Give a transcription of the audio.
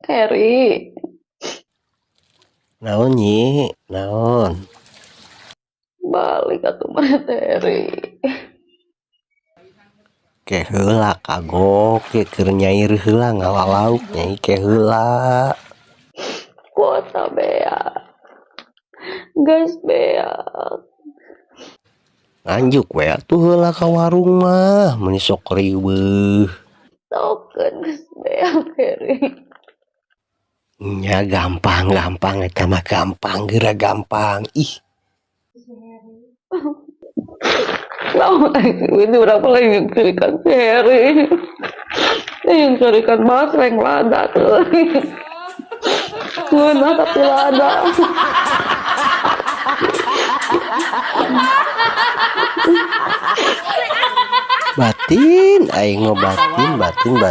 Heri. Naon, Nyi? Naon? Balik atuh maneh teh, Heri. Ke heula kagok ge keur nyair heula ngala lauk, Nyai, ke heula. Kuota beak. Gas beak. Nganjuk we atuh heula ka warung mah, meuni sok riweuh. Token geus beak, Heri. Nya gampang gampang eta mah, gampang, geura gampang. Ih. Naon ini urang mah lain curikan si Heri. Yang curikan basreng lada tuh. Ngeunah tapi lada. Batin aing mah, batin batin.